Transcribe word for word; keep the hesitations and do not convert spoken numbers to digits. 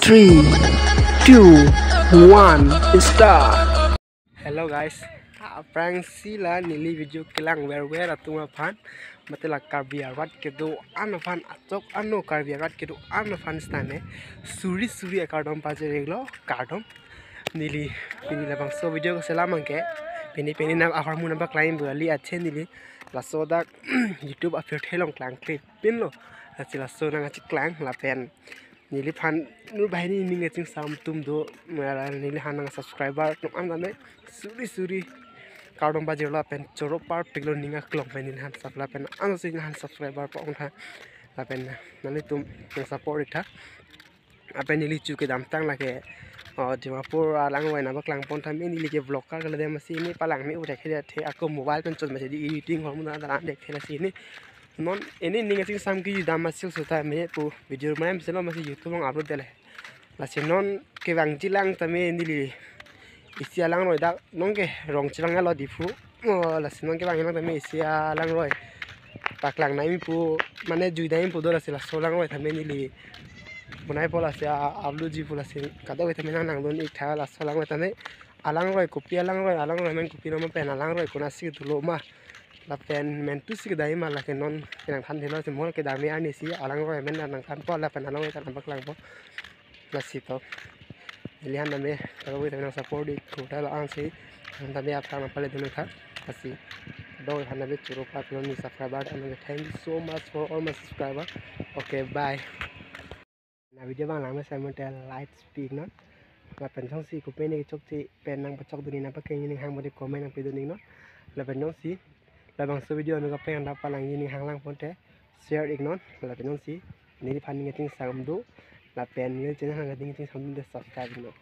Three, two, one, start. Hello guys, aphrangsi la neli video kelang verver atum aphan, mate la Karbi arat kedo-an aphan, achok ano Karbi arat kedo-an aphan sitame suri suri akardom pajir-iklo, kardom. Neli pini labangso video keselam abangke, pini pini nam ahormu nangpaklang pu kali, ache neli laso dak YouTube apirthe along klangkle pinlo, ache laso nangkacheklang lapen neliphan nur banghini ning kachingsam atum do, mara neliphan nang subscriber atum an tame suri suri kardom pajirlo lapen choro parpiklo, ning aklong pen neliphan sap lapen ansi neliphan subscriber pon tha lapen nanglitum nang support-ik tha. Lapen neli chu kedamtang lake, oh, Dimapur alangroi nangpaklang pon tame neli ke vlog kardom masi ne palang me udah khede the ako mobile pen chot masi di editing hormu na daran dek thela si ne. Non ini ning kachingsam kejut dam masi seta me pu video mai masi lo masi YouTube along upload dele. Lasi non kevangji lang tame neli isi alangroi dak nonke rong chevanglo Diphu. Oh, lasi non kevangji lang tame isi alangroi paklang nangji pu, mane jui nangji pu do, lasi laso alangroi tame neli bonai po, lasi a-, upload ji pu, lasi kadokave tame nang nangdun-ik tha. Laso alangroi tame alangroi kopi alangroi, alangroi amen kopi nama pen alangroi konatsi dolo ma lapen mentu si kedai ma lake non kenangthan thelo, si mol kedam me arni si alangroi amen nangthan po lapen alangroi ta nangpaklang po. Lasi to neliphan tame kadokave tame nang support-ik tha la ansi, nang tame aphrang nangpale dun tha. Lasi kadokave aphan tame choro parpiklo, ne subscriber tame thank you so much for all my subscriber. Okay, bye. Na video abang lang mesen mote like pi-iknon. Lapen jongsi kopine chokche pen nangpachok dunji nangpakeng ning hang mote comment nangpidun-iknon. Lapen jongsi labangso video ano kapeng anda palangji ning hang lang ponte share-iknon. Lapen jongsi neliphan ning kachingsam do lapen neli channel hang ning kachingsam do, subscribe-iknon.